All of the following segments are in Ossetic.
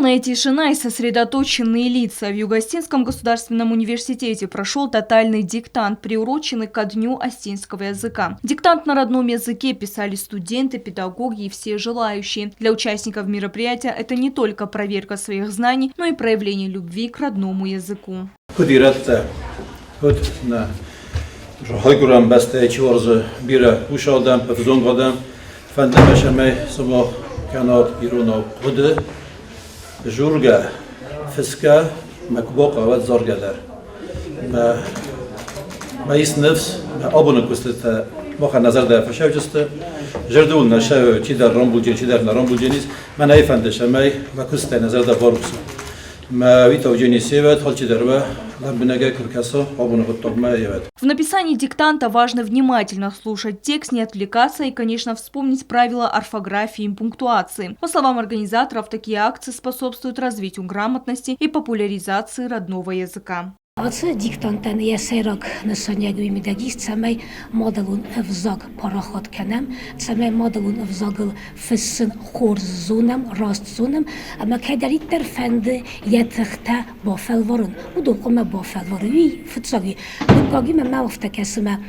Полная тишина и сосредоточенные лица. В Юго-Осетинском государственном университете прошел тотальный диктант, приуроченный ко дню осетинского языка. Диктант на родном языке писали студенты, педагоги и все желающие. Для участников мероприятия это не только проверка своих знаний, но и проявление любви к родному языку. Куыд ирӕттӕ, куыд нӕ райгуырӕн бӕстӕйы чи уарзы бирӕ ус адӕм, ӕвзонг адӕм, фӕнды мӕ цӕмӕй сымах кӕнат иронау хъуыды, жургӕ, фысгӕ мӕ куы бахъӕуӕд заргӕ дӕр. Мӕ, мӕ ис ныфс, мӕ абоны куыстытӕ махӕн нӕ зӕрдӕ фӕсӕвджысты, зӕрдыл нӕ сӕ чидӕр рамбулджын, чидӕр нӕ рамбулджын ис. Мӕнӕй фӕнды, цӕмӕй мӕ куыстӕй нӕ зӕрдӕ барухса. В написании диктанта важно внимательно слушать текст, не отвлекаться и, конечно, вспомнить правила орфографии и пунктуации. По словам организаторов, такие акции способствуют развитию грамотности и популяризации родного языка. Ацы диктантӕн йӕ сӕйраг нысаниуӕг уый мидӕг ис, цӕмӕй мадӕлон ӕвзаг парахат кӕнӕм, цӕмӕй мадӕлон ӕвзагыл фыссын хорз зонӕм, раст зонӕм ӕмӕ кӕддӕриддӕр фӕнды йӕ тыхтӕ бафӕлварын, уыдон хъуамӕ бафӕлварой. Уый фыццаг у. Дыккагимӕ мӕ афтӕ кӕсы мӕ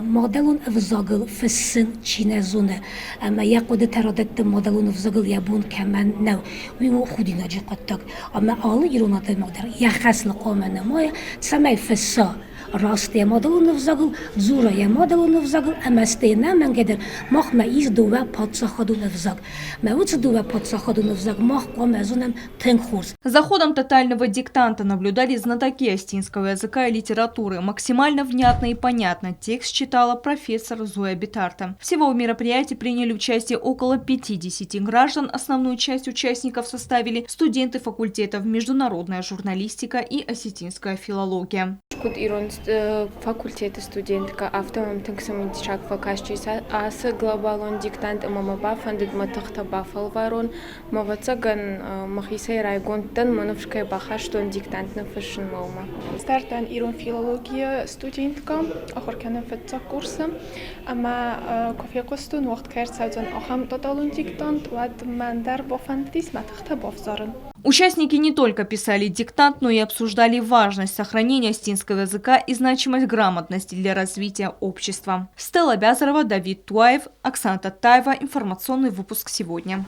мадӕлон ӕвзагыл фыссын чи нӕ зоны ӕмӕ йӕ хъуыдытӕ радӕтты мадӕлон ӕвзагыл йӕ бон кӕмӕн нӕу, уый у худинаджы хъуыддаг. Ӕмӕ алы ирон адӕймаг дӕр йӕ хӕслы хъуамӕ нымайа, цӕмӕй фысса раст йӕ мадӕлон ӕвзагыл, дзура йӕ мадӕлон ӕвзагыл ӕмӕ стӕй ӕнӕмӕнгӕй дӕр махмӕ ис дыууӕ паддзахадон ӕвзаг. Мӕ уыцы дыууӕ паддзахадон ӕвзаг мах хъуамӕ зонӕм тынг хорз. За ходом тотального диктанта наблюдали знатоки осетинского языка и литературы. Максимально внятно и понятно текст читала профессор Зоя Битарта. Всего в мероприятии приняли участие около 50 граждан. Основную часть участников составили студенты факультетов международная журналистика и осетинская филология. Куыд ирон факультеты студенткӕ, афтӕ мӕм тынг цымыдисаг фӕкастис ацы глобалон диктант ӕмӕ мӕ бафӕндыд мӕ тыхтӕ бафӕлварон. Ӕвӕццӕгӕн, мӕхицӕй райгонд дӕн, мӕ ныфс кӕй бахастон диктант ныффыссынмӕ, уымӕ. Цардтӕн ирон филологийы студенткӕ, ахуыр кӕнын фыццаг курсы ӕмӕ куы фехъуыстон, уагъд кӕй ӕрцӕудзӕн ахӕм тоталон диктант, уӕд мӕн дӕр бафӕндыдис мӕ тыхтӕ бавзарын. Участники не только писали диктант, но и обсуждали важность сохранения осетинского языка и значимость грамотности для развития общества. Стелла Бязарова, Давид Туаев, Оксана Татаева. Информационный выпуск сегодня.